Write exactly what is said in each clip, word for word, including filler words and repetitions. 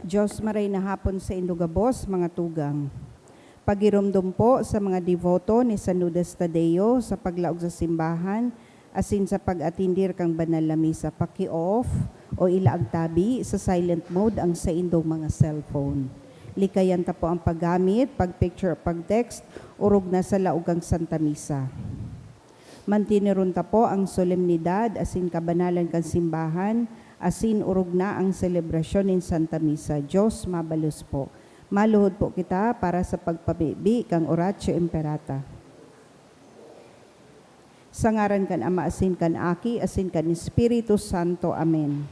Diyos, maray na hapon saindo gabos, mga tugang. Pagiromdom po sa mga deboto ni San Judas Tadeo sa paglaog sa simbahan asin sa pag-atindir kan banal na misa. Paki-off o ilaag tabi sa silent mode ang saindong mga cellphone. Likayan ta po ang paggamit, pag-picture o pag-text, orog na sa laog kan Santa Misa. Mantiniron ta po ang solemnidad asin kabanalan kan simbahan, asin orog na ang selebrasyon nin Santa Misa. Diyos mabalos po. Maluhod po kita para sa pagpamibi kan Oratio Imperata. Sa ngaran kan Ama, asin kan Aki, asin kan Espiritu Santo. Amen.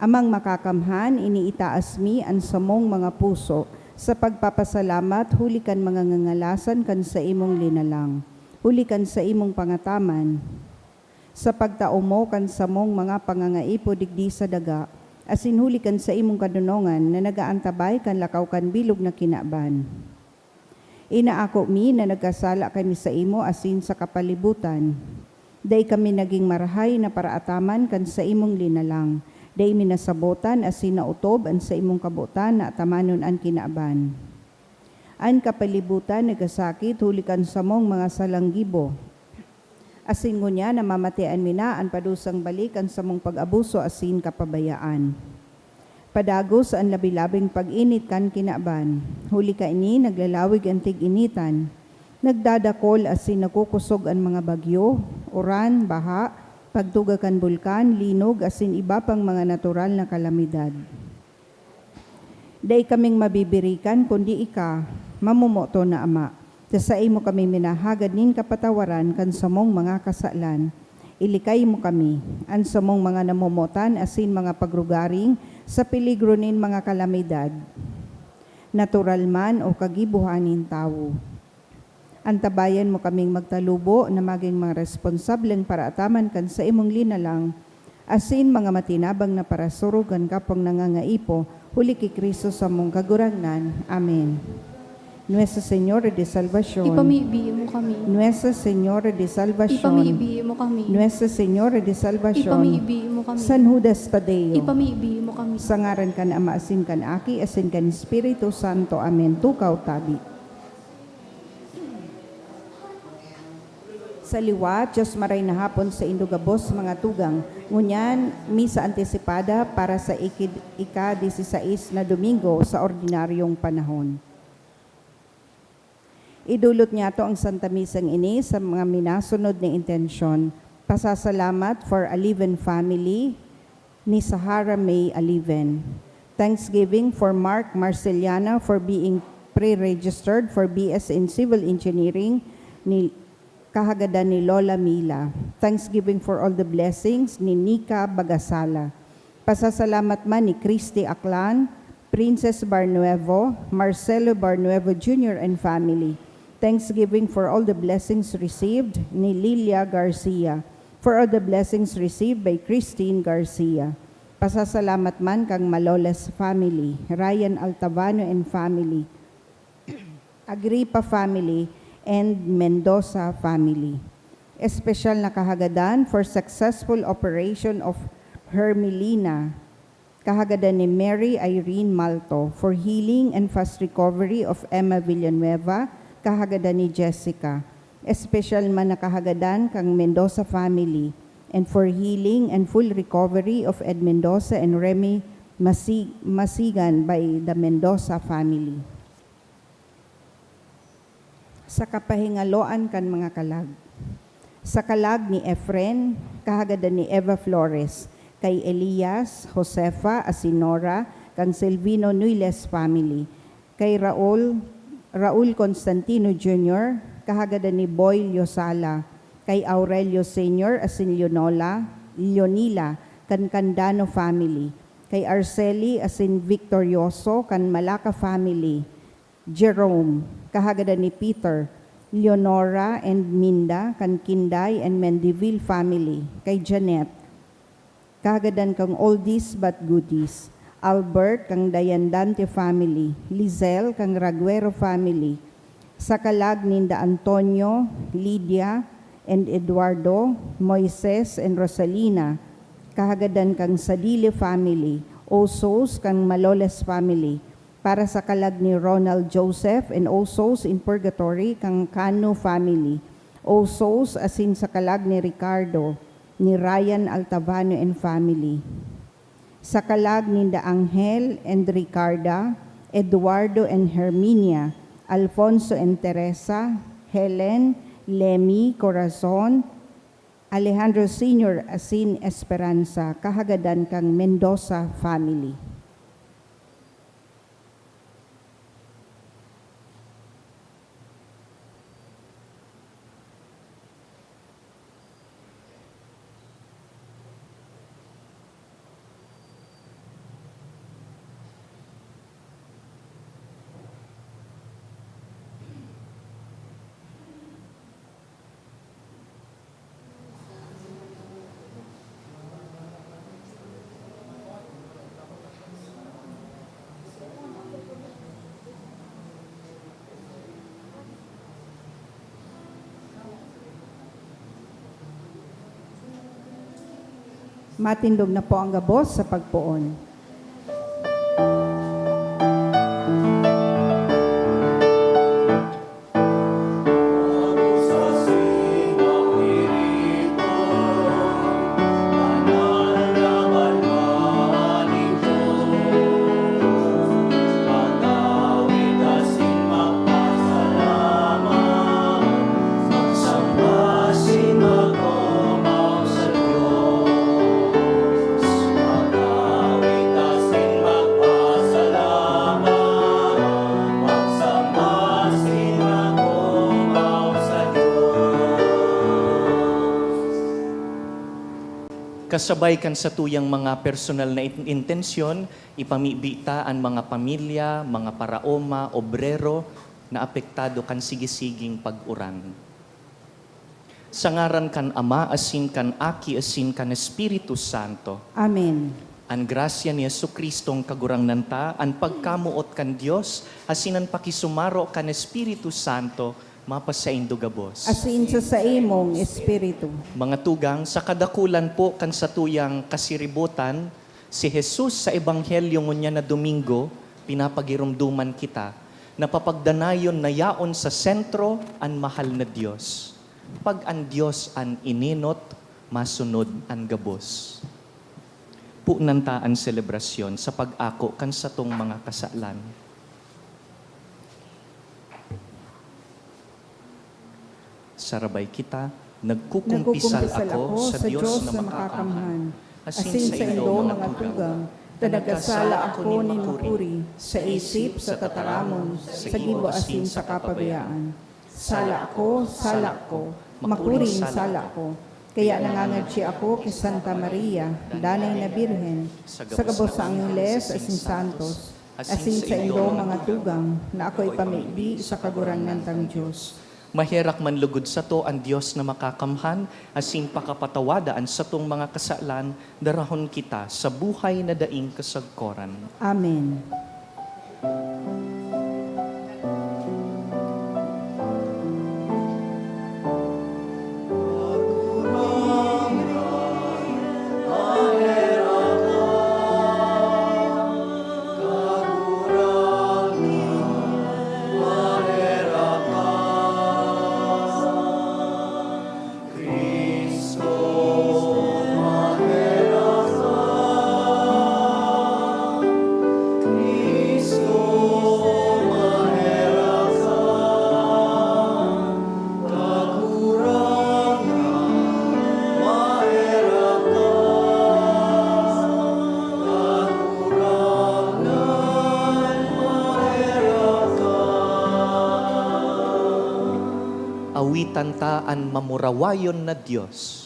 Amang Makakamhan, iniitaas mi an samong mga puso sa pagpapasalamat huli kan mga ngangalasan kan saimong linalang, huli kan saimong pangataman, sa pagtao mo kan samong mga pangangaipo digdi sa daga, asin huli kan saimong kadonongan na nag-aantabay kan lakaw kan bilog na kinaban. Inaako mi na nagkasala kami saimo asin sa kapalibutan. Dai kami nagin marahay na paraataman kan saimong linalang. Dai mi nasabotan asin naotob an saimong kabotan na atamanon an kinaban. An kapalibutan nagkasakit huli kan samong mga salang gibo. Asin ngunyan namamatean mi na an padusang balik kan samong pag-abuso asin kapabayaan. Padagos an labi-labing pag-init kan kinaban. Huli kaini, naglalawig an tig-initan. Nagdadakol asin nagkukosog an mga bagyo, uran, baha, Pagtuga kan bulkan, linog, asin iba pang mga natural na kalamidad. Dai kaming mabibirikan kundi ika, mamomoton na Ama, ta saimo kami minahagad nin kapatawaran kan samong mga kasalan. Ilikay mo kami, an samong mga namomotan asin mga pagrugaring sa peligro nin mga kalamidad, natural man o kagibohan nin tawo. Antabayan mo kaming magtalubo na magin mga responsableng paraataman kan saimong linalang, asin mga matinabang na parasurog kan kapwang nangangaipo, huli ki Cristo samong Kagurangnan. Amen. Nuestra Señora de Salvacion. Ipamibi mo kami. Nuestra Señora de Salvacion. Ipamibi mo kami. Nuestra Señora de Salvacion. Ipamibi mo kami. San Judas Tadeo. Ipamibi mo kami. Sa ngaran kan Ama asin kan Aki asin kan Espiritu Santo. Amen. Tukaw tabi. Sa liwat, Dios maray na hapon saindo gabos, mga tugang. Ngunyan, misa antisipada para sa ikid-, ika-dieciséis na Domingo sa ordinaryong panahon. Idulot niyato ang Santa Misang ini sa mga minasunod na intensyon: pasasalamat for Aliven family, ni Sahara May Aliven. Thanksgiving for Mark Marceliana for being pre-registered for B S in Civil Engineering, ni kahagadan ni Lola Mila. Thanksgiving for all the blessings ni Nika Bagasala. Pasasalamat man ni Christy Aklan, Princess Barnuevo, Marcelo Barnuevo Junior and family. Thanksgiving for all the blessings received ni Lilia Garcia. For all the blessings received by Christine Garcia. Pasasalamat man kan Maloles family, Ryan Altavano and family, Agripa family, and Mendoza family. Espesyal na kahagadan for successful operation of Hermelina, kahagadan ni Mary Irene Malto, for healing and fast recovery of Emma Villanueva, kahagadan ni Jessica. Espesyal man na kahagadan kan Mendoza family, and for healing and full recovery of Ed Mendoza and Remy Masi-, Masigan by the Mendoza family. Sa kapahingaloan kan mga kalag. Sa kalag ni Efren, kahagadan ni Eva Flores, kay Elias, Josefa, asin Nora, kan Silvino Nuiles family, kay Raul, Raul Constantino Junior, kahagadan ni Boy Liosala, kay Aurelio Senior asin Leonola, Leonila, kan Candano family, kay Arceli asin Victorioso, kan Malaca family, Jerome, kahagadan ni Peter, Leonora and Minda, kan Kinday and Mendivil family, kay Janet, kahagadan kan Oldies but Goodies, Albert, kan Dayan Dante family, Lizelle, kan Raguero family, sa kalag ninda Antonio, Lydia, and Eduardo, Moises, and Rosalina, kahagadan kan Sadile family, Osos, kan Maloles family, para sa kalag ni Ronald Joseph and Osos in Purgatory kan Cano family, Osos, asin sa kalag ni Ricardo, ni Ryan Altavano and family. Sa kalag ninda Angel and Ricarda, Eduardo and Herminia, Alfonso and Teresa, Helen, Lemmy, Corazon, Alejandro Senior asin Esperanza, kahagadan kan Mendoza family. Matindog na po ang gabos sa pagpoon. Kasabay kan satuyang mga personal na in-, intensyon, ipamibi ta an mga pamilya, mga paraoma, obrero na apektado kan sigisiging pag-uran. Sa ngaran kan Ama, asin kan Aki, asin kan Espiritu Santo. Amen. An grasya ni Jesu-Cristong Kagurangnan ta, an pagkamoot kan Dios, asin an pakisumaro kan Espiritu Santo, mapasaindo gabos. Asin sa saimong espiritu. Mga tugang, sa kadakulan po kan satuyang kasiribotan, si Jesus sa Ebanghelyo ngunyan na Domingo, pinapagiromdoman kita na papagdanayon na yaon sa sentro an mahal na Dios. Pag an Dios an inenot, masunod an gabos. Punan ta an selebrasyon sa pag-ako kan satong mga kasalan. Sarabay kita, nagkukumpisal ako sa Dios na makakamhan, asin saindo, mga tugang, ta nagkasala ako nin makuri, sa isip, sa tataramon, sa gibo asin sa kapabayaan. Sala ko, sala ko, makuring sala ko. Kaya nangangadyi ako ki Santa Maria, Danay na Birhen, sa gabos na angheles asin santos, asin saindo, mga tugang, na ako ipamibi sa Kagurangnan tang Dios. Maherak man lugod sato an Dios na makakamhan, asin pakapatawada an satong mga kasalan, darahon kita sa buhay na daing kasagkoran. Amen. Awitan ta an mamurawayon na Dios.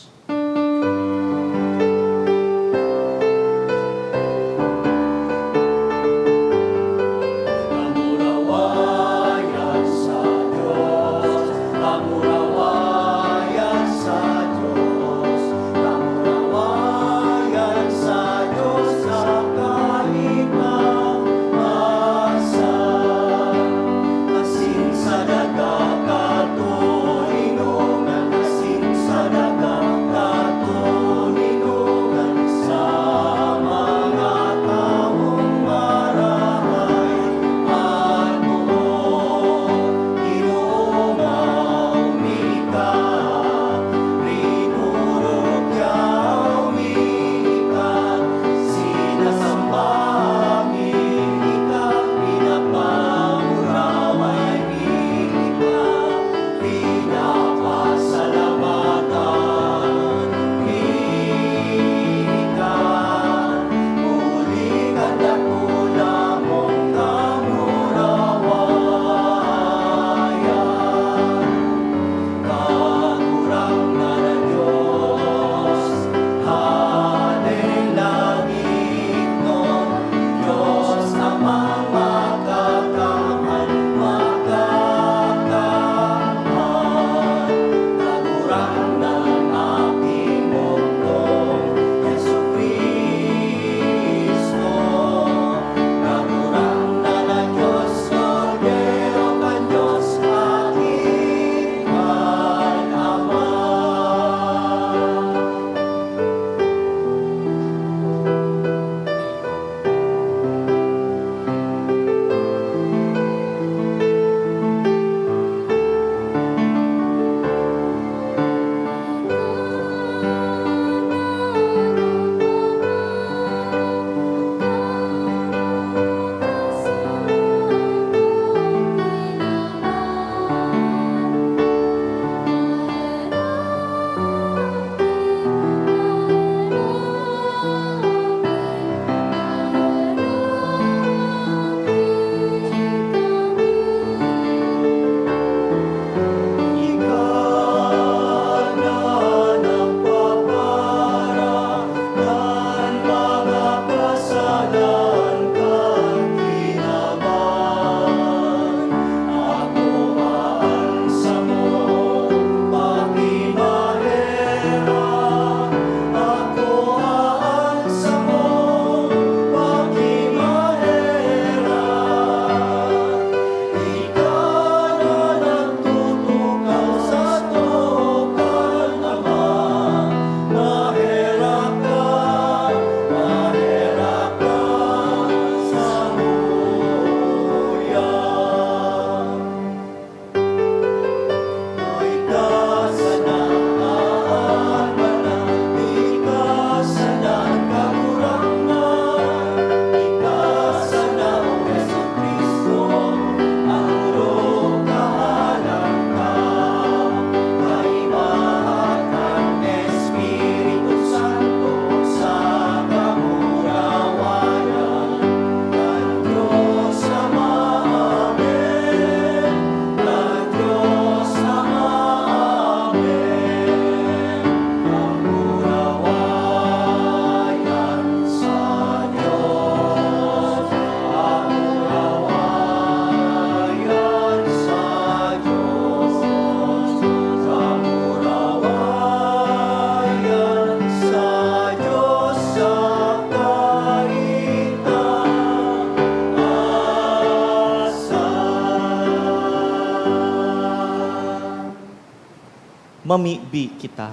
Mamibi kita.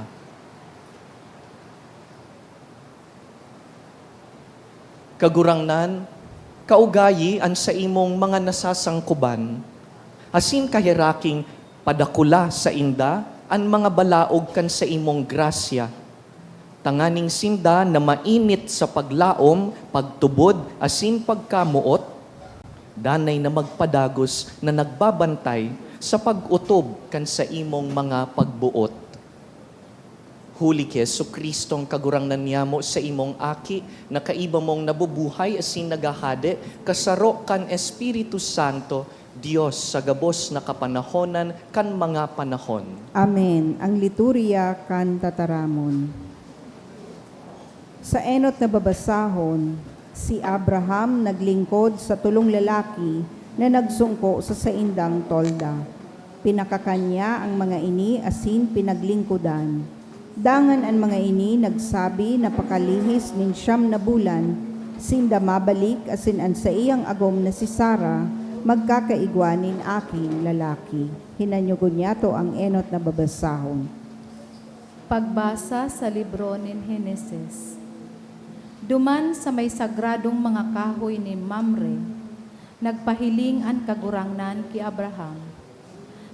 Kagurangnan, kaugayi an saimong mga nasasangkuban, asin kaheraking padakula sainda an mga balaog kan saimong grasya, tanganing sinda na mainit sa paglaom, pagtubod, asin pagkamoot, danay na magpadagos na nagbabantay sa pag-otob kan saimong mga pagboot. Huli ki Jesu-Cristong Kagurangnan niyamo, saimong Aki, na kaiba mong nabubuhay asin naghahade, kasaro kan Espiritu Santo, Dios sa gabos na kapanahonan kan mga panahon. Amen. Ang liturya kan tataramon. Sa enot na babasahon, si Abraham naglingkod sa tolong lalaki na nagsungko sa saindang tolda. Pinakakan niya ang mga ini asin pinaglingkodan. Dangan an mga ini nagsabi na pakalihis nin siyam na bulan, sinda mabalik asin an saiyang agom na si Sara magkakaigwa nin aking lalaki. Hinanyogon niyato ang enot na babasahon. Pagbasa sa libro nin Henesis. Duman sa may sagradong mga kahoy ni Mamre, nagpahiling an Kagurangnan ki Abraham.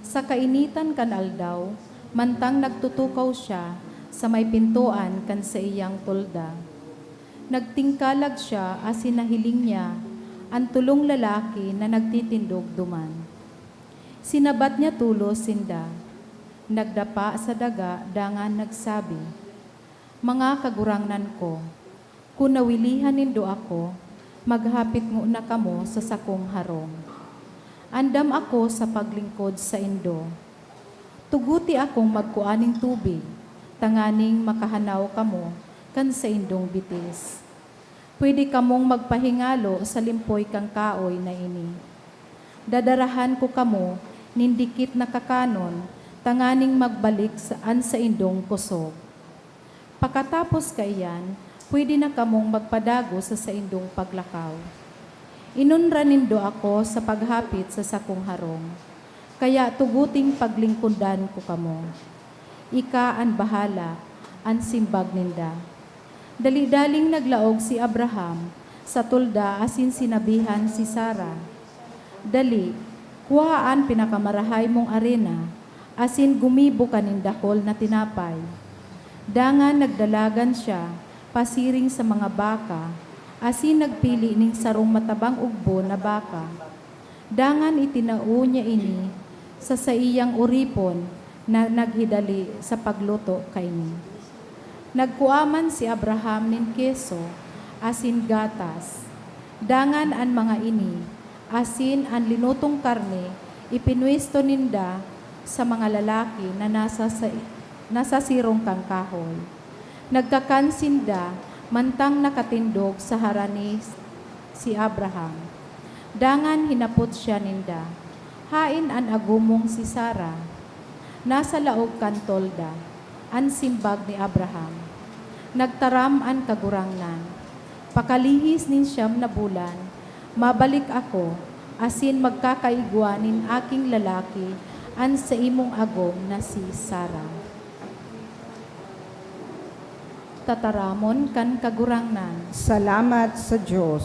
Sa kainitan kan aldaw, mantang nagtutukaw siya sa may pintoan kan saiyang tolda, nagtingkalag siya asin nahiling niya an tolong lalaki na nagtitindog duman. Sinabat niya tolos sinda, nagdapa sa daga dangan nagsabi, "Mga kagurangnan ko, kun nawilihan nindo ako, maghapit ngona kamo sa sakong harong. Andam ako sa paglingkod saindo. Tuguti akong magkua nin tubig, tanganing makahanaw kamo kan saindong bitis. Pwede kamong magpahingalo sa limpoy kan kahoy na ini. Dadarahan ko kamo nin dikit na kakanon tanganing magbalik sa, an saindong kosog. Pakatapos kaiyan, pwede na kamong magpadagos sa saindong paglakaw. Inonra nindo ako sa paghapit sa sakong harong, kaya tuguting paglingkodan ko kamo." "Ika an bahala," an simbag ninda. Dali-daling naglaog si Abraham sa tolda asin sinabihan si Sara, "Dali, kuhaa an pinakamarahay mong arina asin gumibo ka nin dakul na tinapay." Dangan nagdalagan siya pasiring sa mga baka asin nagpili nin sarong matabang ugbo na baka. Dangan itinao niya ini sa saiyang oripon na naghidali sa pagluto kaini. Nagkua man si Abraham nin keso asin gatas. Dangan an mga ini, asin an linutong karne, ipinwesto ninda sa mga lalaki na nasa sa, nasa sirong kan kahoy. Nagkakan sinda mantang nakatindog sa harani si Abraham. Dangan hinapot siya ninda, "Haen an agom mong si Sara?" "Nasa laog kan tolda," an simbag ni Abraham. Nagtaram an Kagurangnan, "Pakalihis nin siyam na bulan, mabalik ako, asin magkakaigwa nin aking lalaki an saimong agom na si Sara." Tataramon kan Kagurangnan. Salamat sa Dios.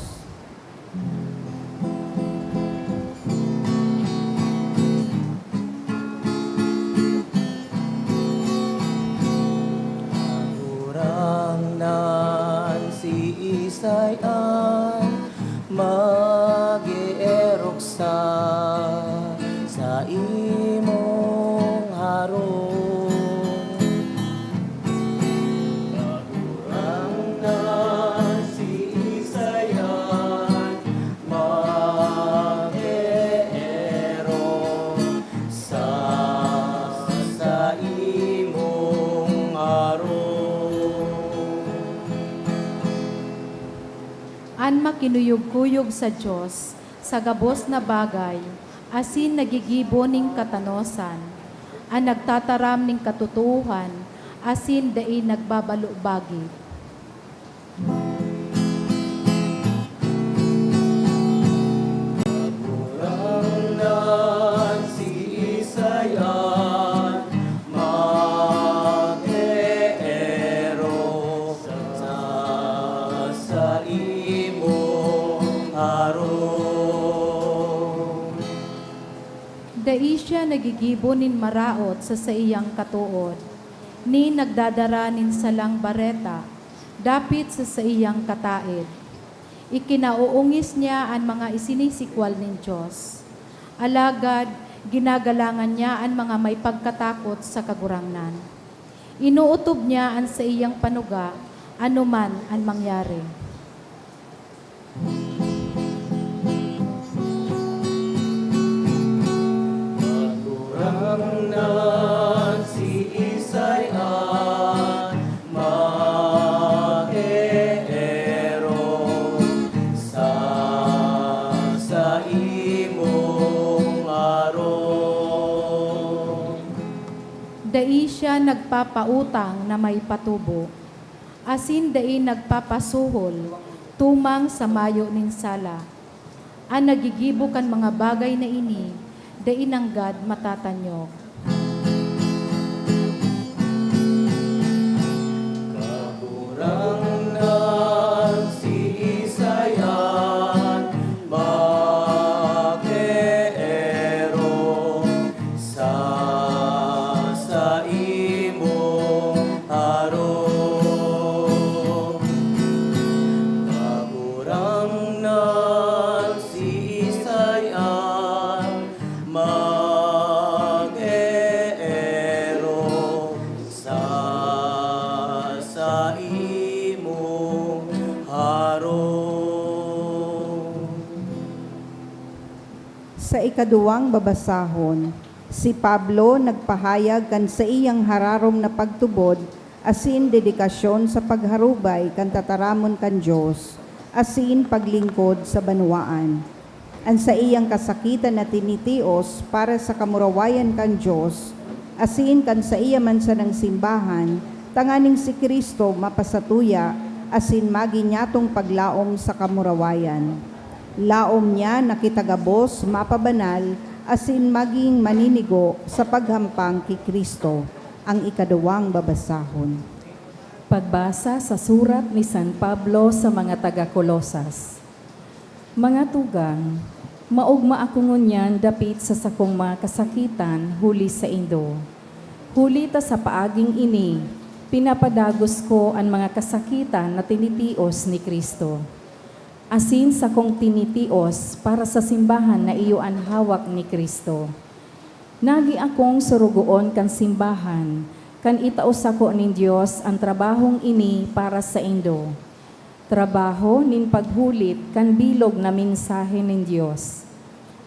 Kagurangnan, siisay an mag-eerok sa saimong harong? Kagurangnan, siisay an mag-eerok sa saimong harong? An makinuyog-kuyog sa Dios sa gabos na bagay asin nagigibo nin katanosan, an nagtataram nin katotoohan asin dai nagbabalobagit. Kagurangnan, siisay an mag- Saimong harong. Dai siya nagigibo nin maraot sa saiyang katood, ni nagdadara nin salang bareta dapit sa saiyang kataed. Ikinauungis niya an mga isinisikwal nin Dios, alagad ginagalangan niya an mga may pagkatakot sa Kagurangnan. Inootob niya an saiyang panuga, anoman an mangyari. Kagurangnan, siisay an mag-eerok sa saimong harong? Dai siya nagpapautang na may patubo, asin dai nagpapasuhol tumang sa mayo nin sala. An naggigibo kan mga bagay na ini dai nanggad matatanyog. Kagurangnan, siisay an mag-eerok sa saimong harong? Kagurangnan, siisay an mag-eerok sa saimong harong? Sa ikaduwang babasahon, si Pablo nagpahayag kan saiyang hararom na pagtubod asin dedikasyon sa pagharubay kan tataramon kan Dios asin paglingkod sa banwaan. An saiyang kasakitan na tinitios para sa kamurawayan kan Dios asin kan saiya man sanang simbahan, tanganing si Cristo mapasatuya asin magin nyatong paglaom sa kamurawayan. Laom niya na kita gabos mapabanal asin magin maninigo sa paghampang ki Cristo. Ang ikaduwang babasahon. Pagbasa sa surat ni San Pablo sa mga taga Colosas. Mga tugang, maogma ako ngunyan dapit sa sakong mga kasakitan huli saindo. Huli ta sa paaging ini, pinapadagos ko an mga kasakitan na tinitios ni Cristo, asin sakong tinitios para sa simbahan na iyo an hawak ni Cristo. Nagi akong sorogoon kan simbahan, kan itao sako nin Dios an trabahong ini para saindo, trabaho nin paghulit kan bilog na mensahe nin Dios,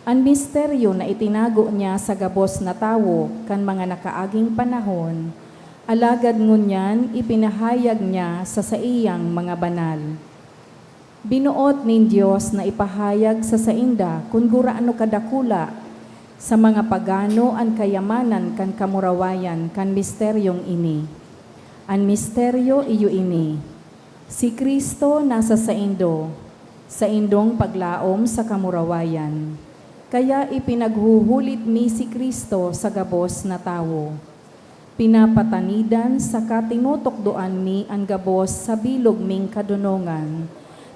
an misteryo na itinago niya sa gabos na tawo kan mga nakaaging panahon, alagad ngunyan ipinahayag niya sa saiyang mga banal. Binoot nin Dios na ipahayag sa sainda kun gurano kadakula sa mga pagano an kayamanan kan kamurawayan kan misteryong ini. An misteryo iyo ini: si Cristo nasa saindo, saindong paglaom sa kamurawayan, kaya ipinaghuhulit mi si Cristo sa gabos na tawo. Pinapatanidan saka tinutukdoan mi an gabos sa bilog ming kadonongan,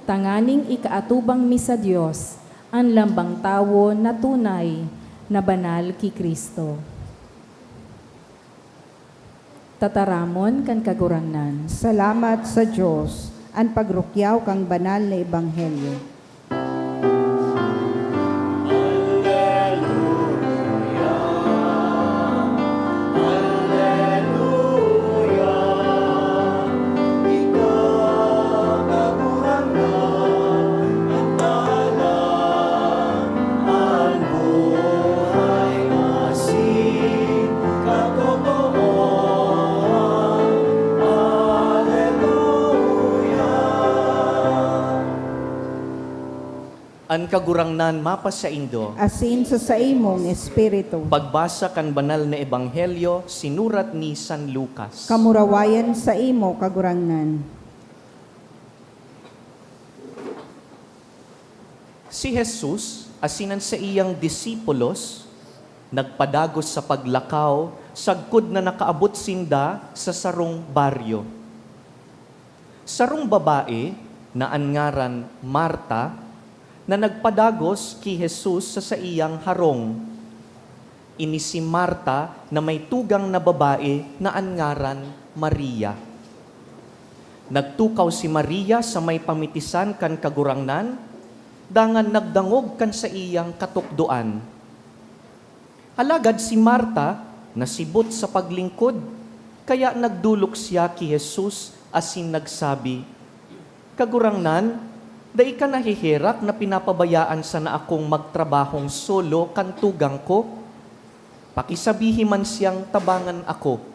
tanganing ikaatubang mi sa Dios an lambang tawo na tunay na banal ki Cristo. Tataramon kan Kagurangnan. Salamat sa Dios, an pagrukyaw kan banal na ebanghelyo. An Kagurangnan mapasaindo. Asin sa saimong espiritu. Pagbasa kan Banal na Ebanghelyo sinurat ni San Lucas. Kamurawayan saimo, Kagurangnan. Si Jesus asin an saiyang disipulos nagpadagos sa paglakaw sagkod na nakaabot sinda sa sarong baryo. Sarong babae na an ngaran Marta, na nagpadagos ki Jesus sa saiyang harong. Ini si Marta na may tugang na babae na an ngaran Maria. Nagtukaw si Maria sa may pamitisan kan Kagurangnan, dangan nagdangog kan saiyang katukdoan. Alagad si Marta nasibot sa paglingkod, kaya nagdolok siya ki Jesus asin nagsabi, "Kagurangnan, dai ka naheherak na pinapabayaan sana akong magtrabahong solo kan tugang ko? Pakisabihi man siyang tabangan ako."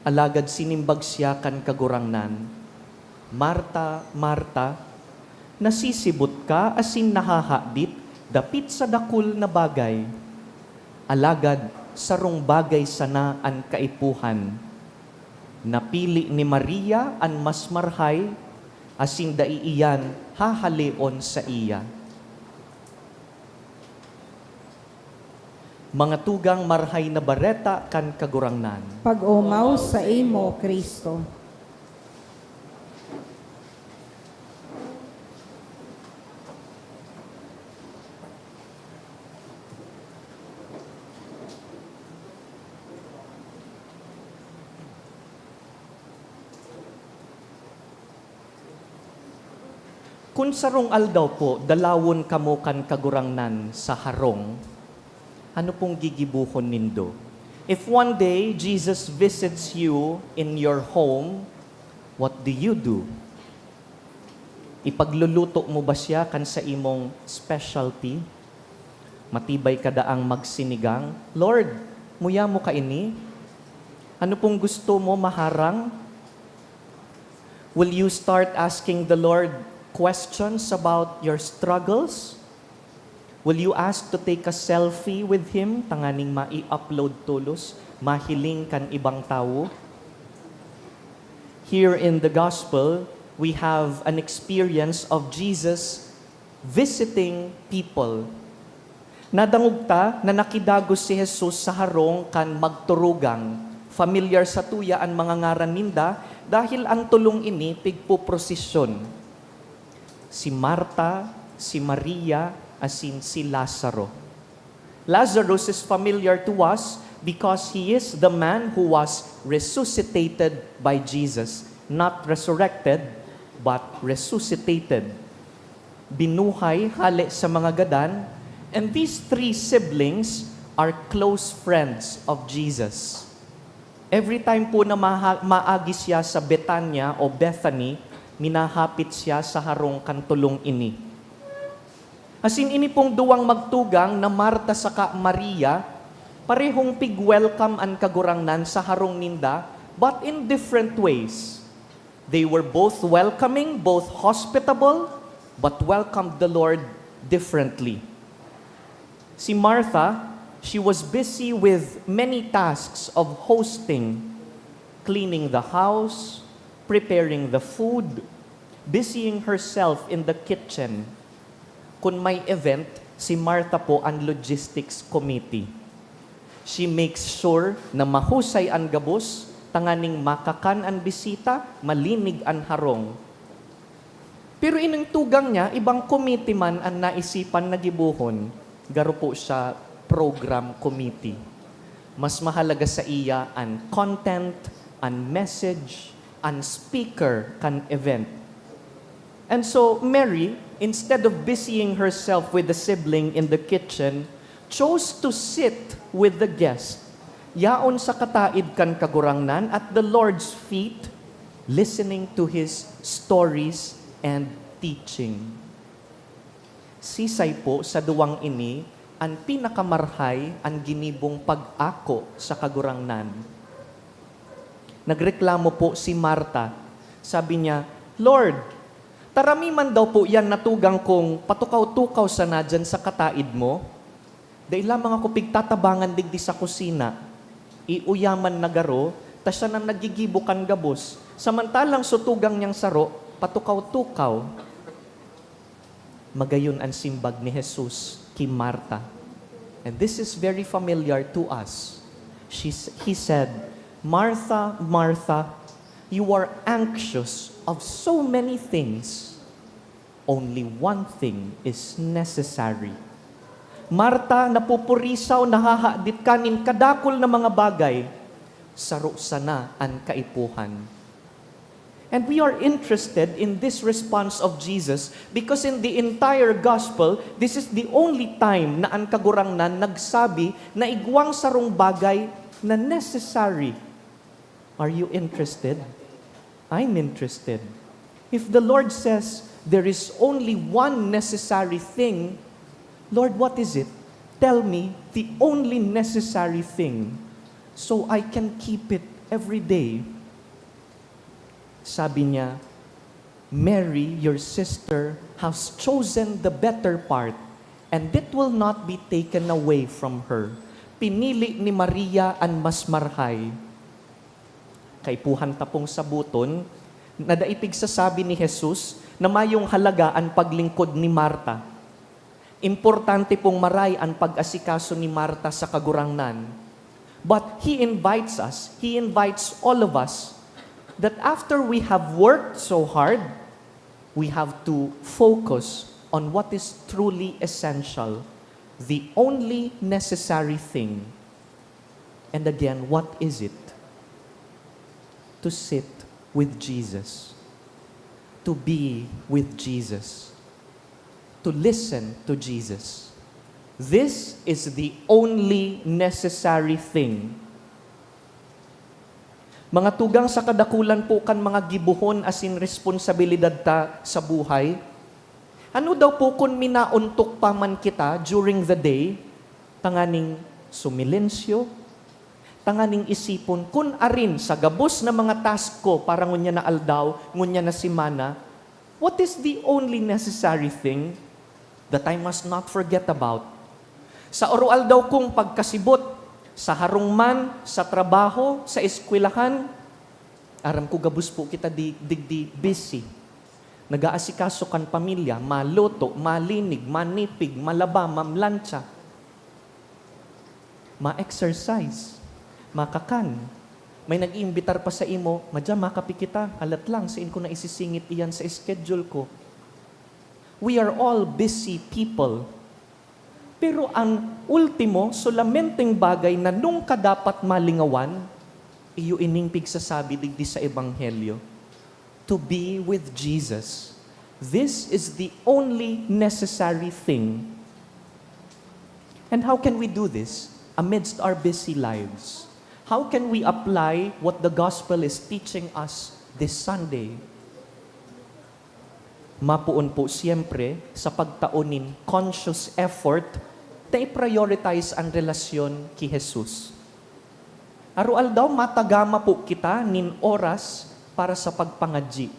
Alagad sinimbag siya kan Kagurangnan, "Marta, Marta, nasisibot ka asin nahahadit dapit sa dakul na bagay. Alagad sarong bagay sana an kaipuhan. Napili ni Maria an mas marhay, asin dai iyan hahaleon saiya." Mga tugang, Marahay na Bareta kan Kagurangnan. Pag-omaw saimo, Cristo. Kun sarong aldaw po dalawon kamo kan Kagurangnan sa harong, ano pong gigibohon nindo? If one day Jesus visits you in your home, what do you do? Ipagluluto mo ba siya kan sa imong specialty? Matibay ka daang magsinigang, "Lord, muya mo kaini? Ano pong gusto mo maharang?" Will you start asking the Lord questions about your struggles? Will you ask to take a selfie with Him tanganing mai-upload tolos, mahiling kan ibang tawo? Here in the Gospel, we have an experience of Jesus visiting people. Nadangog ta na nakidagos si Jesus sa harong kan magturugang. Familiar sa tuya an mga ngaran ninda dahil an tolong ini pigpoprosisyon. Si Marta, si Maria, asin si Lazaro. Lazarus is familiar to us because he is the man who was resuscitated by Jesus. Not resurrected, but resuscitated. Binuhay hale sa mga gadan, and these three siblings are close friends of Jesus. Every time po na maha-, maagi siya sa Betania o Bethany, minahapit siya sa harong kan tolong ini. Asin ini pong duwang magtugang na Marta saka Maria, parehong pig-welcome an Kagurangnan sa harong ninda, but in different ways. They were both welcoming, both hospitable, but welcomed the Lord differently. Si Martha, she was busy with many tasks of hosting, cleaning the house, preparing the food, busying herself in the kitchen. Kun may event, si Martha po an logistics committee. She makes sure na mahusay an gabos, tanganing makakan an bisita, malinig an harong. Pero ining tugang niya, ibang committee man an naisipan na gibohon, garo po siya program committee. Mas mahalaga saiya an content, an message, an speaker kan event. And so, Mary, instead of busying herself with the sibling in the kitchen, chose to sit with the guest. Yaon sa kataid kan Kagurangnan, at the Lord's feet, listening to His stories and teaching. Sisay po sa duwang ini an pinakamarhay an ginibong pag-ako sa Kagurangnan? Nagreklamo po si Marta. Sabi niya, "Lord, tarami man daw po yan na tugang kong patukaw-tukaw sana dyan sa kataid mo. Dai lamang ako pigtatabangan digdi sa kusina. Iuyaman na garo, ta siya nang naggigibo kan gabos, samantalang so tugang niyang saro, patukaw-tukaw." Magayon an simbag ni Jesus ki Marta. And this is very familiar to us. She s-, he said, "Martha, Martha, You are anxious of so many things. Only one thing is necessary. Marta, napupurisaw, nahahadit ka nin kadakul na mga bagay. Saro sana an kaipuhan. And we are interested in this response of Jesus because in the entire gospel, this is the only time na an Kagurangnan nagsabi na igwang sarong bagay na necessary. Are you interested? I'm interested. If the Lord says there is only one necessary thing, Lord, what is it? Tell me the only necessary thing so I can keep it every day. Sabi niya, "Mary, your sister, has chosen the better part, and it will not be taken away from her." Pinili ni Maria an mas marhay. Kaipuhan ta pong sabuton na dai pigsasabi ni Jesus na mayong halaga an paglingkod ni Marta. Importante pong maray an pag-asikaso ni Marta sa Kagurangnan. But He invites us, He invites all of us, that after we have worked so hard, we have to focus on what is truly essential, the only necessary thing. And again, what is it? To sit with Jesus, to be with Jesus, to listen to Jesus. This is the only necessary thing. Mga tugang, sa kadakulan po kan mga gibohon asin responsabilidad ta sa buhay, ano daw po kun minaontok pa man kita during the day, tanganing sumilensyo, tanganing isipon kun arin sa gabos na mga task ko para ngunyan na aldaw, ngunyan na semana, what is the only necessary thing that I must not forget about? Sa aroaldaw kong pagkasibot, sa harong man, sa trabaho, sa eskwelahan, aram ko gabos po kita di, digdi busy. Nag-aasikaso kan pamilya, maluto, malinig, manipig, malaba, mamlantsa, ma-exercise, makakan. May nag-iimbitar pa sa imo, "Madya, makape kita, alat lang, sain ko na isisingit iyan sa schedule ko." We are all busy people. Pero ang ultimo, solamenteng bagay na nunka dapat malingawan, iyo ining pigsasabi digdi sa Ebanghelyo, to be with Jesus. This is the only necessary thing. And how can we do this amidst our busy lives? How can we apply what the gospel is teaching us this Sunday? Mapoon po siyempre sa pagtao nin conscious effort na i-prioritize an relasyon ki Jesus. Aroaldaw, matagama po kita nin oras para sa pagpangadyi.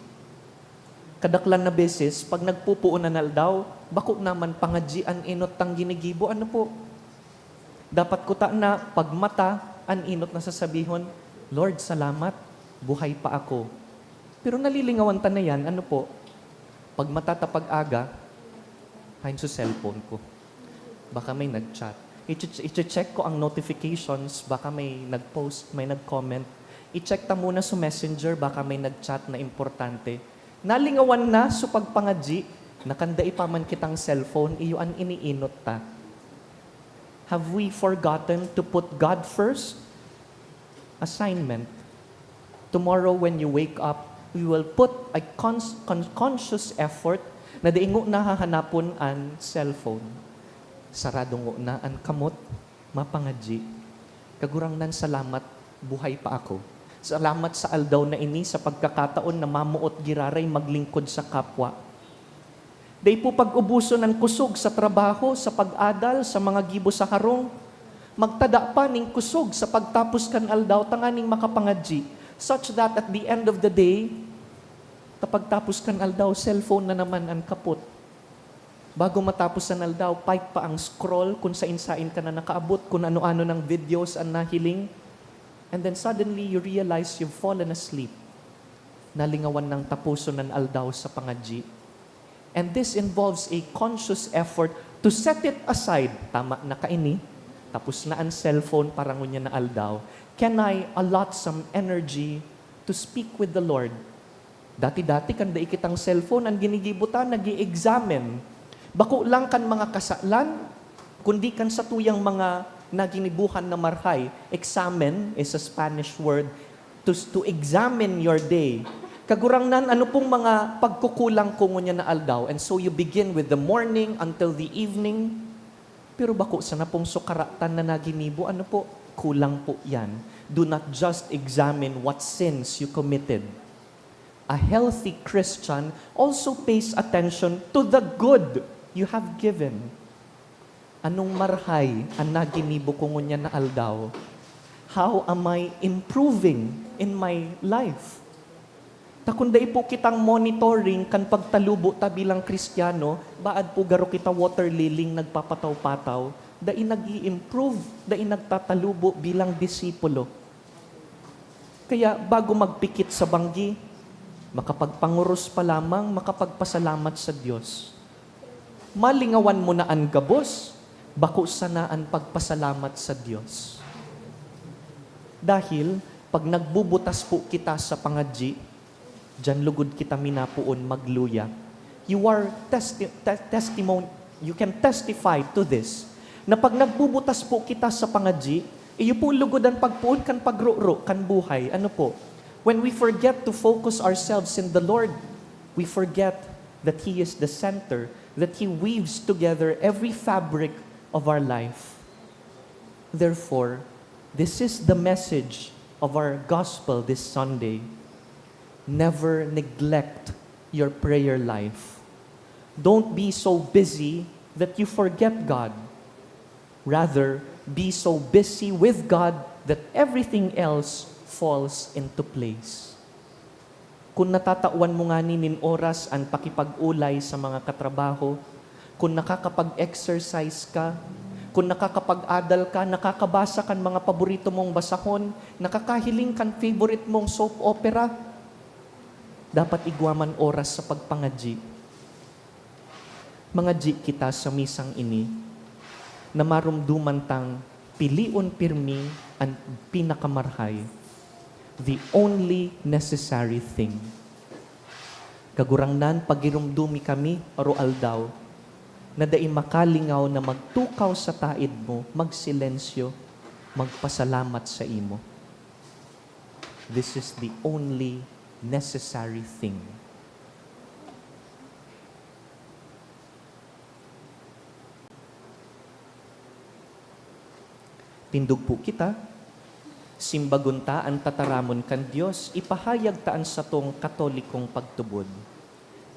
Kadaklan na beses, pag nagpupoon an aldaw, bako naman pangadyi an enot tang ginigibo, ano po? Dapat kuta na pagmata an enot na sasabihon, "Lord, salamat, buhay pa ako." Pero nalilingawan ta na yan, ano po? Pagmata ta pag-aga, "Hain su cellphone ko. Baka may nag-chat." Iche-, iche-check ko ang notifications, baka may nag-post, may nag-comment. I-check ta muna sa Messenger, baka may nag-chat na importante. Nalingawan na sa pagpangadyi, na kan dai pa man kitang cellphone, iyo an iniinot ta. Have we forgotten to put God first? Assignment. Tomorrow when you wake up, we will put a cons-, con-, conscious effort na dai ngona hahanapon an cellphone. Sarado ngona an kamot, mapangadyi. Kagurangnan, salamat, buhay pa ako. Salamat sa aldaw na ini, sa pagkakataon na mamoot giraray maglingkod sa kapwa. Dai po pag-ubuson an kusog sa trabaho, sa pag-adal, sa mga gibo sa harong. Magtada pa nin kusog sa pagtapos kan aldaw tanganing makapangadyi, such that at the end of the day, ta pagtapos kan aldaw, cellphone na naman an kapot. Bago matapos an aldaw, pait pa ang scroll, kun sain-sain ka na nakaabot, kun ano-ano nang videos an nahiling. And then suddenly, you realize you've fallen asleep. Nalingawan nang taposon an aldaw sa pangadyi. And this involves a conscious effort to set it aside. Tama na kaini, tapos na an cellphone para ngunyan na aldaw. Can I allot some energy to speak with the Lord. Dati-dati, kan dai kitang cellphone, an ginigibo ta, nag-i-examine. Bako lang kan mga kasalan, kundi kan satuyang mga naginibuhan na marhay. Examine is a Spanish word to, to examine your day. Kagurangnan, ano pong mga pagkukulang ko ngunyan na aldaw? And so you begin with the morning until the evening. Pero bako sana pong sukaratan na naginibo, ano po? Kulang po yan. Do not just examine what sins you committed. A healthy Christian also pays attention to the good you have given. Anong marhay an naginibo ko ngunyan na aldaw? How am I improving in my life? Ta kun dai po kitang monitoring kan pagtalubo ta bilang Kristiyano, baad po garo kita water liling nagpapataw-pataw, dai nag-i-improve, dai nagtatalubo bilang disipulo. Kaya bago magpikit sa banggi, makapagpangoros pa lamang, makapagpasalamat sa Diyos. Malingawan mo na an gabos, bako sana an pagpasalamat sa Diyos. Dahil pag nagbubutas po kita sa pangadyi, diyan lugod kita minapoon magluya. You are testi-, te-, testimony, you can testify to this, na pag nagbubutas po kita sa pangadyi, iyo po lugod an pagpoon kan pagroro kan buhay. Ano po? When we forget to focus ourselves in the Lord, we forget that He is the center, that He weaves together every fabric of our life. Therefore, this is the message of our gospel this Sunday. Never neglect your prayer life. Don't be so busy that you forget God. Rather, be so busy with God that everything else falls into place. Kun natatawan mo ngani nin oras an pakipag-olay sa mga katrabaho, kun nakakapag-exercise ka, kun nakakapag-adal ka, nakakabasa kan mga paborito mong basahon, nakakahiling kan favorite mong soap opera, dapat igwa man oras sa pagpangadyi. Mangadyi kita sa misang ini, na maromdoman tang pilion pirmi an pinakamarhay, the only necessary thing. Kagurangnan, pagiromdomi kami aroaldaw, na dai makalingaw na magtukaw sa taed mo, magsilensyo, magpasalamat sa imo. This is the only necessary thing. Tindog po kita. Simbagon ta an tataramon kan Dios, ipahayag ta an satong Katolikong pagtubod.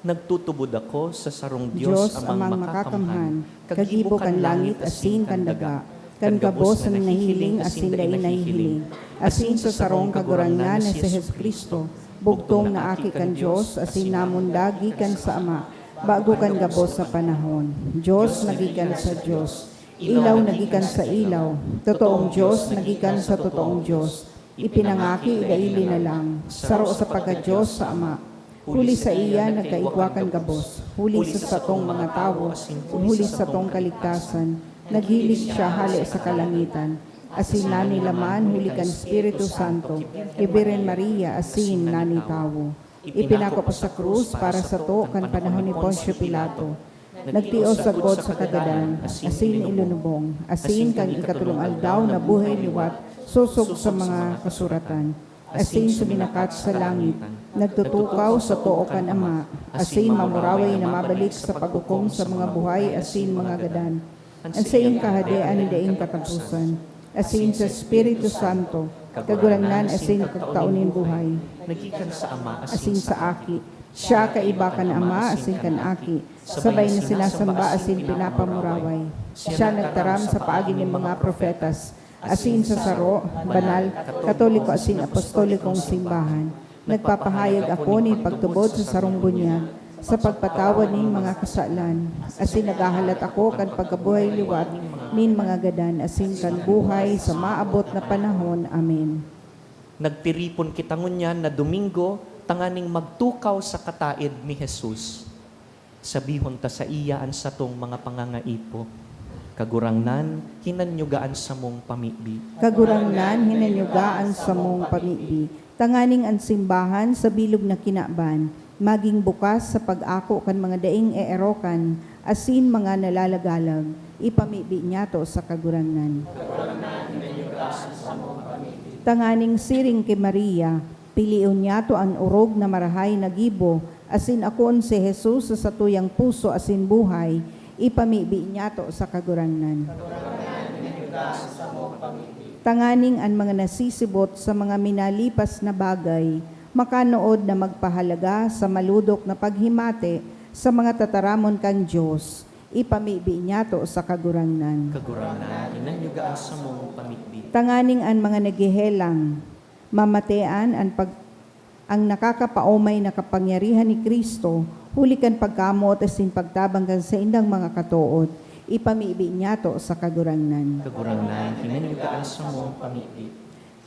Nagtutubod ako sa sarong Dios, Dios Amang Amang Makakamhan, Makakamhan, kagibo kan langit asin kan daga, kan gabos na nahihiling asin dai nahihiling, asin sa sarong Kagurangnan na si Jesu-Cristo, bugtong na Aki kan Dios, asin namundag gikan sa Ama, bago kan gabos na panahon. Dios na gikan sa Dios, ilaw na gikan sa ilaw, totoong Dios na gikan sa totoong Dios, ipinangaki dai linalang, saro sa pagka-Dios sa Ama. Huli saiya nagkaigwa kan gabos, huli sa satong mga tawo, huli sa satong kaligtasan, naghilig siya hale sa kalangitan, asin nanilaman huli kan Espiritu Santo, ki Birhen Maria asin nani tawo. Ipinako pa sa krus para sato kan panahon ni Poncio Pilato. Nagtios sagkod sa kagadan, asin ilunubong, asin kan ikatolong aldaw nabuhay liwat sosog sa mga kasuratan. Asin suminakat sa langit, nagtutukaw sa too kan Ama, asin mamuraway na mabalik sa paghukom sa mga buhay asin mga gadan. An saiyang kahadean daing kataposan, asin sa Espiritu Santo, Kagurangnan asin Pagtao nin buhay, nagikan sa Ama asin sa Aki. Siya kaiba kan Ama asin kan Aki, sabay na sinasamba asin pinapamuraway. Siya nagtaram sa paagi nin mga propetas, asin sa saro, banal, katoliko asin apostolikong simbahan. Nagpapahayag ako nin pagtubod sa sarong bunyag, sa pagpatawad nin mga kasalan, asin naghahalat ako kan pagkabuhay liwat nin mga gadan asin kan buhay sa maabot na panahon. Amen. Nagtiripon kita ngunyan na Domingo tanganing magtukaw sa kataed ni Jesus. Sabihon ta saiya an satong mga pangangaipo. Kagurangnan, hinanyuga an samong pamibi. Kagurangnan, hinanyuga an samong pamibi, tanganing an simbahan sa bilog na kinaban magin bukas sa pag-ako kan mga daing eerokan asin mga nalalagalag. Ipamibi niyato sa Kagurangnan. Tanganing siring ki Maria, pilion niyato an orog na marahay na gibo, asin akoon si Jesus sa satuyang puso asin buhay. Ipamibi niyato sa Kagurangnan. Tanganing an mga nasisibot sa mga minalipas na bagay makanood na magpahalaga sa malodok na paghimati sa mga tataramon kan Dios, ipamibi niyato sa Kagurangnan. Kagurangnan, hinanyuga an samong pamibi. Tanganing an mga naghehelang, mamatean an pag-, ang nakakapaomay na kapangyarihan ni Cristo, huli kan pagkamoot asin pagtabang kan saindang mga katood, ipamibi niyato sa Kagurangnan. Kagurangnan, hinanyuga an samong pamibi.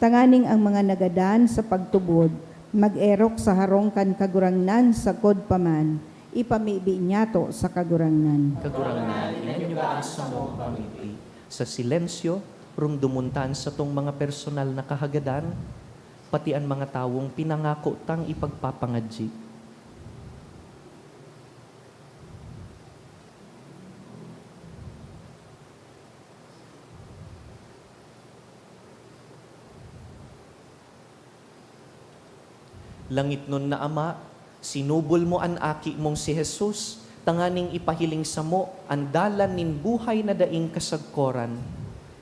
Tanganing ang mga nagadan sa pagtubod mag-erok sa harong kan Kagurangnan sagkod pa man, ipamibi niyato sa Kagurangnan. Kagurangnan, hinanyuga an samong pamibi. Sa silensyo, rumdomon ta an satong mga personal na kahagadan, pati an mga tawong pinangako tang ipagpapangadyi. Langitnon na Ama, sinubol mo an Aki mong si Jesus tanganing ipahiling samo an dalan nin buhay na daing kasagkoran.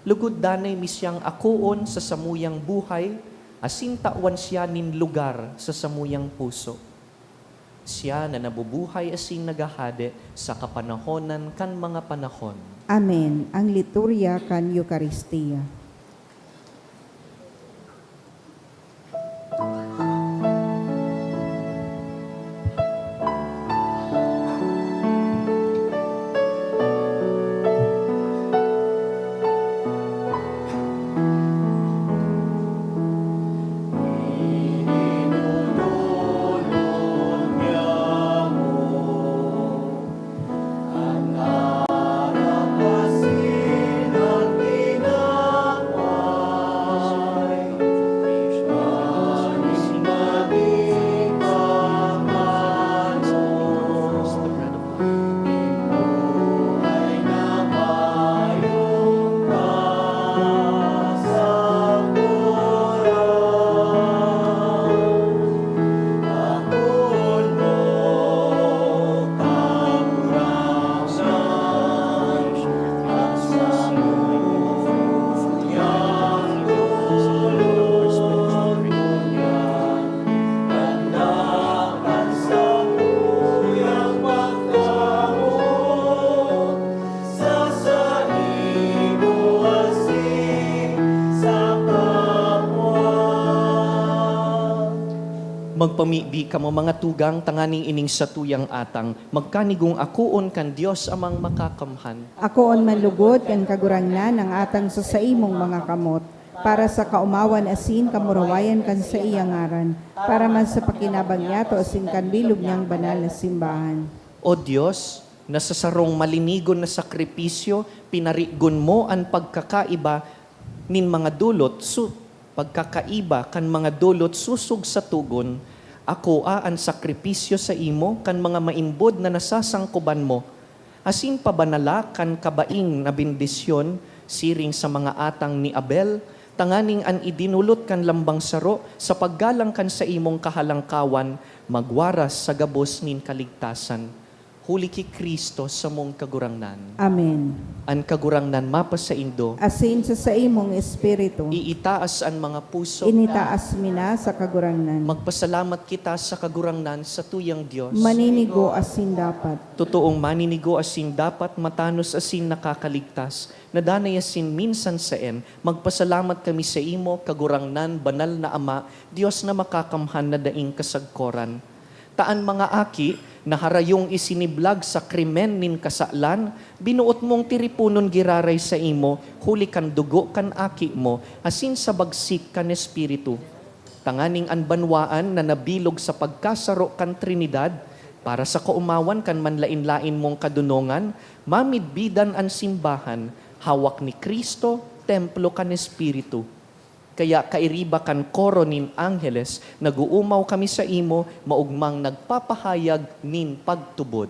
Lugod danay mi siyang akoon sa samuyang buhay, asin tawan siya nin lugar sa samuyang puso. Siya na nabubuhay asin naghahade sa kapanahonan kan mga panahon. Amen. Ang liturya kan Eukaristia. Magpamibi kamo, mga tugang, tanganing ining satuyang atang magkanigong akoon kan Dios Amang Makakamhan. Akoon man lugod kan Kagurangnan ang atang sa saimong mga kamot, para sa kaomawan asin kamurawayan kan saiyang ngaran, para man sa pakinabang niyato asin kan bilog niyang banal na simbahan. O Dios, na sa sarong malinigon na sakripisyo pinarigon mo an pagkakaiba nin mga dulot su-, pagkakaiba kan mga dulot sosog sa togon, akoa an sakripisyo saimo kan mga maimbod na nasasangkoban mo, asin pabanala kan kabaing na bendisyon siring sa mga atang ni Abel, tanganing an idinolot kan lambang saro sa paggalang kan saimong kahalangkawan magwaras sa gabos nin kaligtasan. Huli ki Cristo samong Kagurangnan. Amen. An Kagurangnan mapasaindo. Asin sa saimong espiritu. Iitaas an mga puso. Initaas mi na sa Kagurangnan. Magpasalamat kita sa Kagurangnan, satuyang Dios. Maninigo asin dapat. Totoong maninigo asin dapat, matanos asin nakakaligtas, na danay asin minsan saen, magpasalamat kami saimo, Kagurangnan, banal na Ama, Dios na makakamhan na daing kasagkoran. Ta an mga aki na harayong isiniblag sa krimen nin kasalan, binoot mong tiriponon giraray saimo huli kan dugo kan Aki mo asin sa bagsik kan Espiritu, tanganing an banwaan na nabilog sa pagkasaro kan Trinidad Para sa kaomawan kan manlaen-laen mong kadonongan, mamidbidan an simbahan, hawak ni Cristo, templo kan Espiritu. Kaya kairiba kan koro nin angheles, nag-oomaw kami saimo, maogmang nagpapahayag nin pagtubod.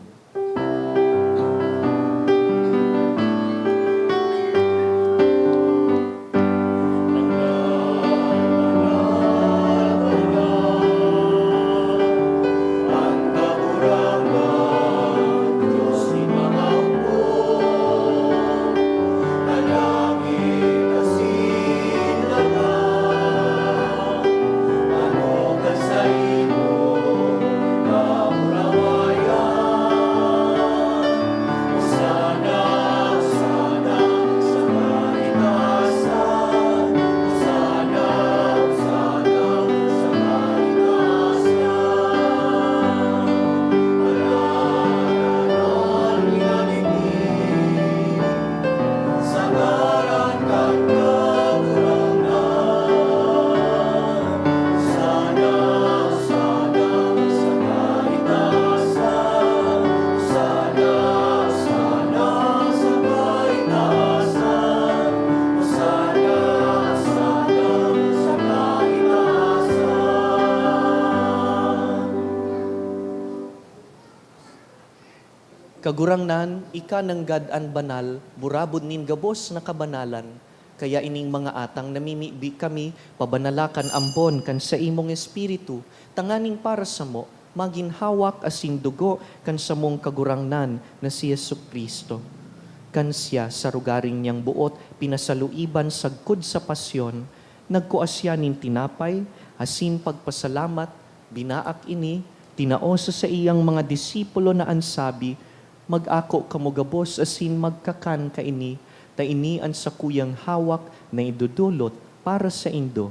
Kagurangnan, ika nanggad an banal, burabod nin gabos na kabanalan. Kaya ining mga atang namimibi kami, pabanala kan ambon kan saimong Espiritu, tanganing para samo, magin hawak asin dugo kan samong Kagurangnan na si Jesu-Cristo. Kan siya, sa rugaring niyang boot, pinasaluiban sagkod sa pasyon, nagkua siya nin tinapay, asin pagpasalamat, binaak ini, tinao sa saiyang mga disipulo na an sabi, "Mag-ako kamo gabos asin magkakan kaini, ta ini an sakuyang hawak na idodolot para saindo."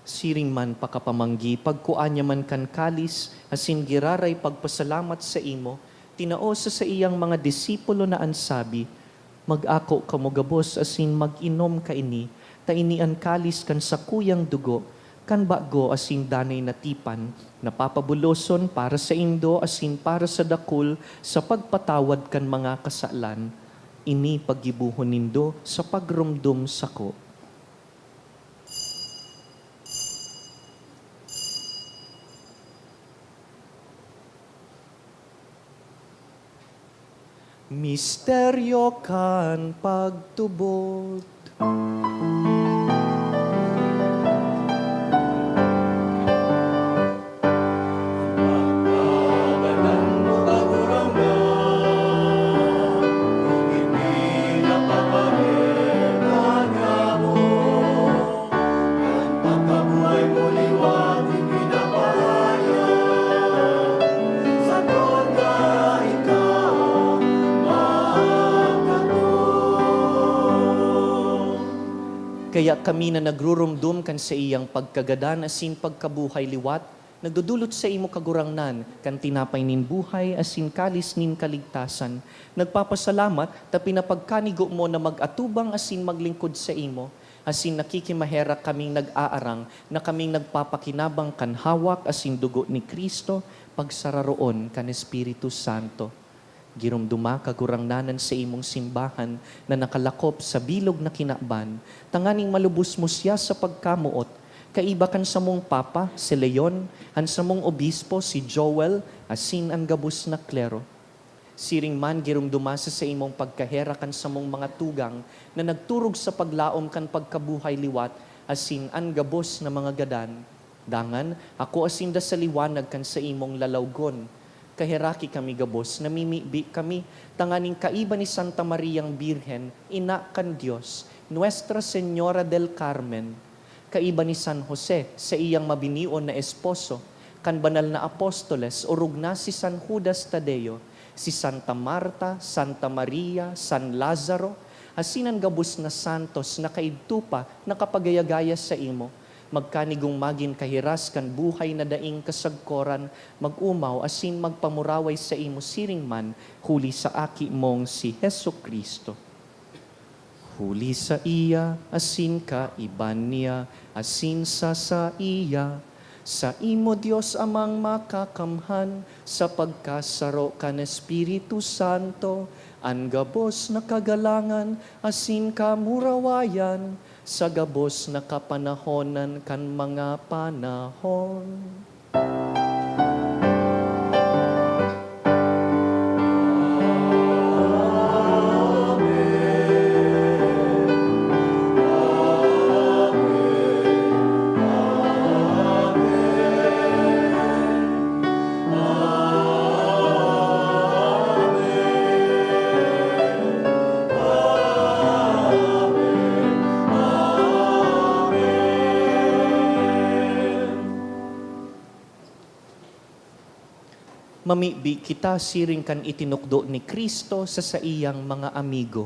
Siring man pakapamanggi, pagkua niya man kan kalis, asin giraray pagpasalamat saimo, tinao sa saiyang mga disipulo na an sabi, "Mag-ako kamo gabos asin mag-inom kaini, ta ini an kalis kan sakuyang dugo, kan bago asin danay na tipan, na papabuloson para saindo asin para sa dakul sa pagpatawad kan mga kasalan. Ini paggibohon nindo sa pagromdom sako." Misteryo kan pagtubod. Kaya kami na nagruromdom kan saiyang pagkagadan asin pagkabuhay liwat, nagdodolot saimo, Kagurangnan, kan tinapay nin buhay asin kalis nin kaligtasan. Nagpapasalamat ta pinapagkanigo mo na mag-atubang asin maglingkod saimo, asin nakikimaherak kaming nag-aarang na kaming nagpapakinabang kan hawak asin dugo ni Cristo, pagsararoon kan Espiritu Santo. Giromdoma, Kagurangnan, an saimong simbahan na nakalakop sa bilog na kinaban, tanganing malubos mo siya sa pagkamoot, kaiba kan samong Papa, si Leon, an samong Obispo, si Joel, asin an gabos na klero. Siring man, giromdoma sa saimong pagkaherak an samong mga tugang na nagturog sa paglaom kan pagkabuhay liwat asin an gabos na mga gadan. Dangan, akoa sinda sa liwanag kan saimong lalawgon. Kaheraki kami gabos, namimibi kami, tanganing kaiba ni Santa Mariang Birhen, Ina kan Dios, Nuestra Señora del Carmen, kaiba ni San Jose, saiyang mabinion na esposo, kan banal na apostoles, orog na si San Judas Tadeo, si Santa Marta, Santa Maria, San Lazaro, asin an gabos na santos na kaidto pa nakapagayagaya saimo, magkanigong magin kahiras kan buhay na daing kasagkoran, mag-omaw asin magpamuraway saimo siring man huli sa Aki mong si Jesu-Cristo. Huli saiya, asin kaiba niya, asin sa saiya, saimo, Dios Amang Makakamhan, sa pagkasaro kan Espiritu Santo, an gabos na kagalangan asin kamurawayan, sa gabos na kapanahonan kan mga panahon. Mamibi kita siring kan itinukdo ni Cristo sa saiyang mga amigo.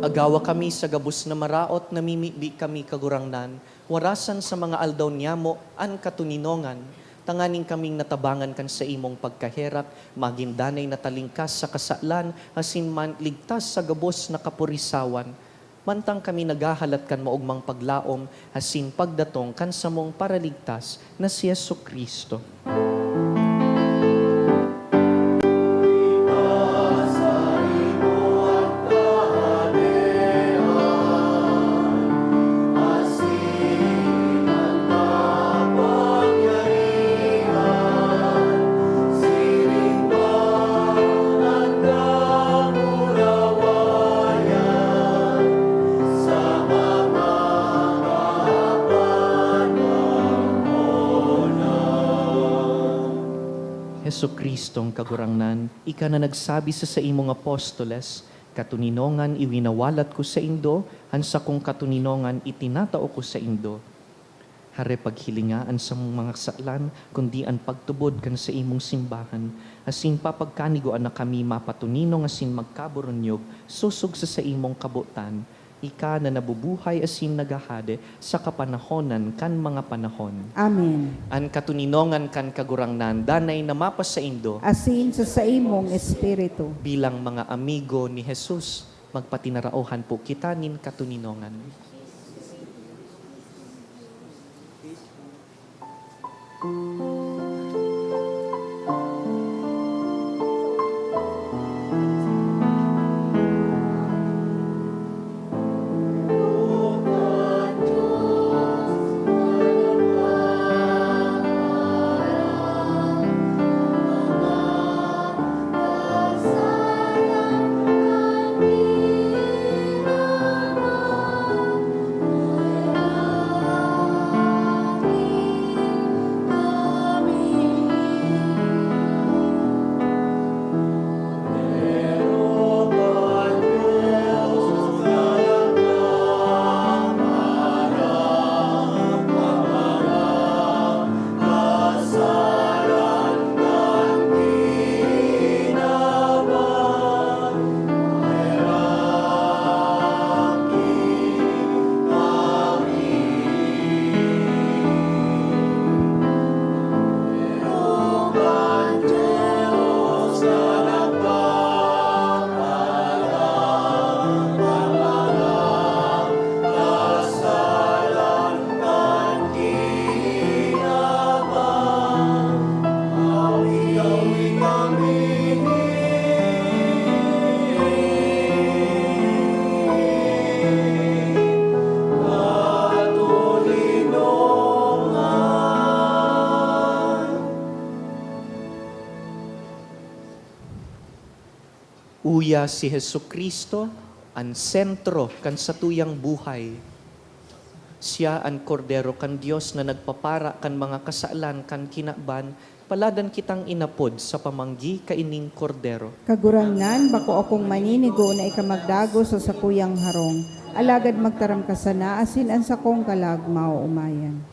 Agawa kami sa gabos na maraot, namimibi kami, Kagurangnan, warasan sa mga aldaw niyamo an katoninongan, tanganing kaming natabangan kan saimong pagkaherak, magin danay na talingkas sa kasalan, asin man ligtas sa gabos na kapurisawan, mantang kami naghahalat kan maogmang paglaom asin pagdatong kan samong Paraligtas na si Jesu-Cristo. Jesu-Cristong Kagurangnan, ika na nagsabi sa saimong apostoles, "Katoninongan iwinawalat ko saindo, an sakong katoninongan itinatao ko saindo." Hare paghilinga an samong mga kasalan, kundi an pagtubod kan saimong simbahan, asin papagkanigoan na kami mapatoninong asin magkaburunyog sosog sa saimong kabotan, ika na nabubuhay asin naghahade sa kapanahonan kan mga panahon. Amen. An katoninongan kan Kagurangnan danay na mapasaindo. Asin sa saimong espiritu. Bilang mga amigo ni Jesus, magpatinaraohan po kita nin katoninongan. Siya si Jesu-Cristo, an sentro kan satuyang buhay. Siya an Kordero kan Dios na nagpapara kan mga kasalan kan kinaban. Paladan kitang inapod sa pamanggi kaining Kordero. Kagurangnan, bako akong maninigo na ika magdagos sa sakuyang harong, alagad magtaram ka sana asin an sakong kalag maoomayan.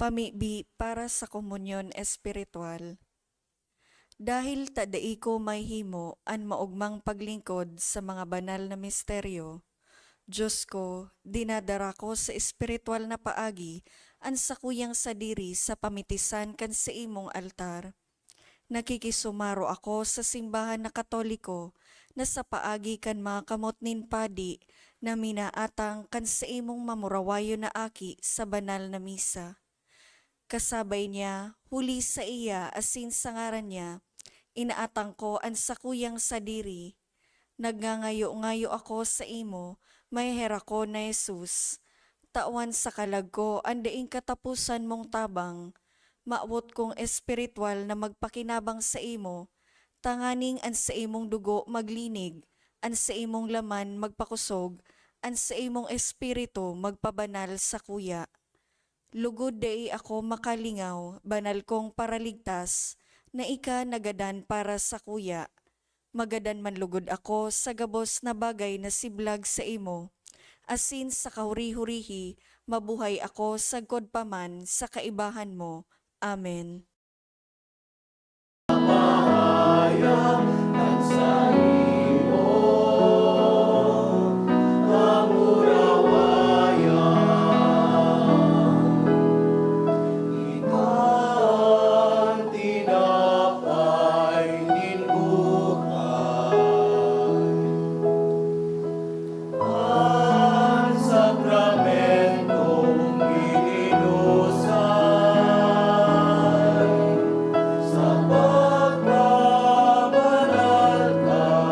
Pamibi para sa komunyon espiritual. Dahil ta dai ko mahimo an maogmang paglingkod sa mga banal na misteryo, Dios ko, dinadara ko sa espiritual na paagi an sakuyang sadiri sa pamitisan kan saimong altar. Nakikisumaro ako sa simbahan na Katoliko na sa paagi kan mga kamot nin padi na minaatang kan saimong mamurawayon na aki sa banal na misa. Kasabay niya, huli saiya asin sa ngaran niya, inaatang ko an sakuyang sadiri. Nagngangayo-ngayo ako saimo, maheherakon na Jesus. Tawan sa kalag ko an daing kataposan mong tabang. Mawot kong espiritual na magpakinabang saimo, tanganing an saimong dugo maglinig, an saimong laman magpakosog, an saimong espiritu magpabanal sakuya. Lugod dai ako makalingaw, banal kong Paraligtas, na ika nagadan para sakuya. Magadan man lugod ako sa gabos na bagay na siblag saimo, asin sa kahuri-hurihi mabuhay ako sagkod pa man sa kaibahan mo. Amen. An sakramentong ininusay sa pagkabanal ka.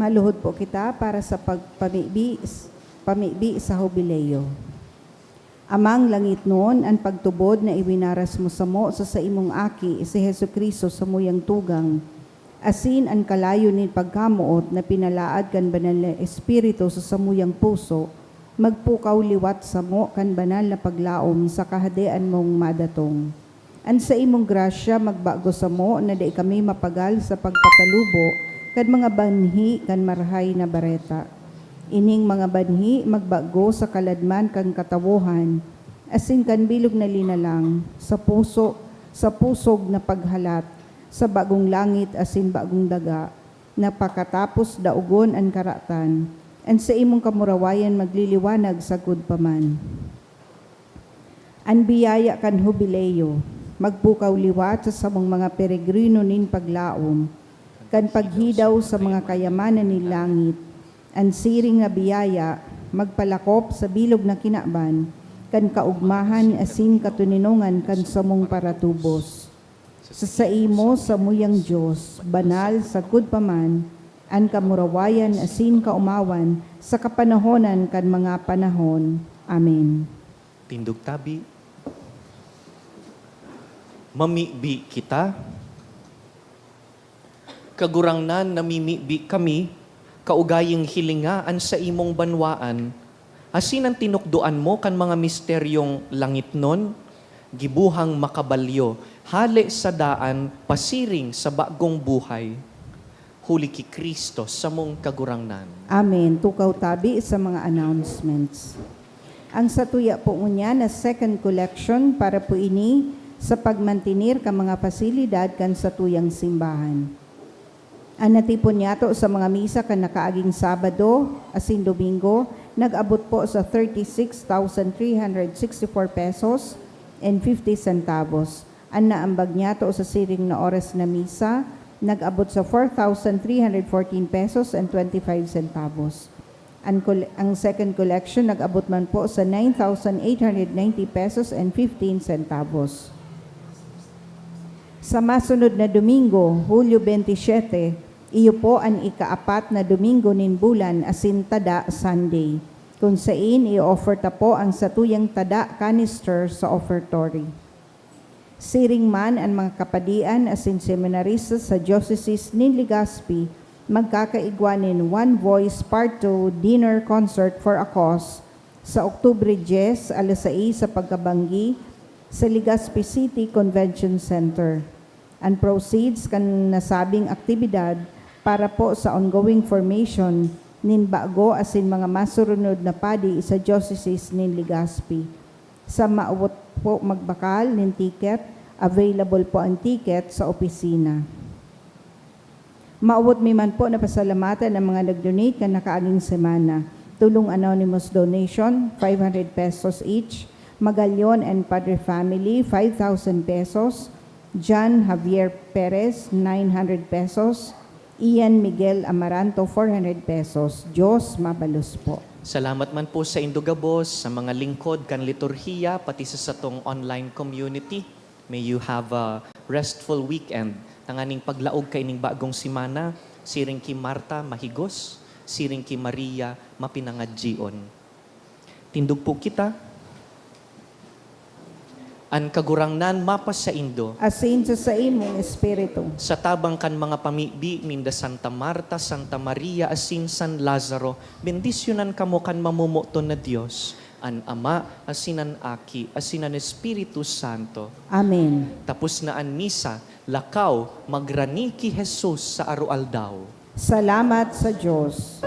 Maluhod po kita para sa pagpamibi, pamibi sa Hubileo. Amang langitnon, an pagtubod na iwinaras mo samo sa saimong Aki, si Jesu-Cristo, samuyang tugang, asin an kalayo nin pagkamoot na pinalaad kan Banal na Espiritu sa samuyang puso, magpukaw liwat samo kan banal na paglaom sa Kahadean mong madatong. An saimong grasya magbago samo na dai kami mapagal sa pagpatalubo kan mga banhi kan Marahay na Bareta. Ining mga banhi magbago sa kaladman kan katawohan, asin kan bilog na linalang, sa puso, sa pusog na paghalat, sa bagong langit asin bagong daga, na pakatapos daogon an karatan, an saimong kamurawayan magliliwanag sagkod pa man. An biyaya kan Hubileo magpukaw liwat sa samong mga peregrino nin paglaom, kan paghidaw sa mga kayamanan nin langit. An siring na biyaya magpalakop sa bilog na kinaban kan kaogmahan asin katoninongan kan samong paratubos. Sa saimo, samuyang Dios, banal sagkod pa man, an kamurawayan asin kaomawan sa kapanahonan kan mga panahon. Amen. Tindog tabi. Mamibi kita. Kagurangnan, namimibi kami, kaugayang hilinga an saimong banwaan, asin an tinukdoan mo kan mga misteryong langitnon, gibohang makabalyo, hale sa daan pasiring sa bagong buhay. Huli ki Cristo, samong Kagurangnan. Amen. Tukaw tabi sa mga announcements. Ang satuya po ngunyan na second collection para po ini sa pagmantener kan mga pasilidad kan satuyang simbahan. An natipon niyato sa mga misa kan nakaaging Sabado asin Domingo nag-abot po sa thirty-six thousand three hundred sixty-four pesos and fifty centavos. An naambag niyato sa siring na oras na misa nag-abot sa four thousand three hundred fourteen pesos and twenty-five centavos. An kol-, ang second collection nag-abot man po sa nine thousand eight hundred ninety pesos and fifteen centavos. Sa masunod na Domingo, Hulyo twenty-seven, iyo po an ikaapat na Domingo nin bulan asin Tada Sunday, kun sain i-offer ta po ang satuyang tada canister sa offertory. Siring man an mga kapadian asin seminarista sa Diocese nin Legazpi magkakaigwa nin One Voice Part two Dinner Concert for a Cause sa Oktubre dyes, alas sais sa pagkabanggi, sa Legazpi City Convention Center. An proceeds kan nasabing aktibidad para po sa ongoing formation nin bago asin mga masurunod na padi sa Diocese nin Legazpi. Sa maawot po magbakal nin ticket, available po ang ticket sa opisina. Maawot mi man po na pasalamatan ang mga nag-donate kan nakaaging semana. Tulong anonymous donation, five hundred pesos each. Magalyon and Padre family, five thousand pesos. John Javier Perez, nine hundred pesos. Ian Miguel Amaranto, four hundred pesos. Diyos mabalos po. Salamat man po sa indo gabos, sa mga lingkod kan liturhiya, pati sa satong online community. May you have a restful weekend. Tanganing paglaog kaining bagong semana, siring ki Marta, mahigos, siring ki Maria, mapinangadyion. Tindog po kita. An Kagurangnan mapasaindo. Asin sa saimong espiritu. Sa tabang kan mga pamibi ninda Santa Marta, Santa Maria, asin San Lazaro, bendisyonan kamo kan mamomoton na Dios, an Ama, asin an Aki, asin an Espiritu Santo. Amen. Tapos na an misa, lakaw, magrani ki Jesus sa aroaldaw. Salamat sa Dios.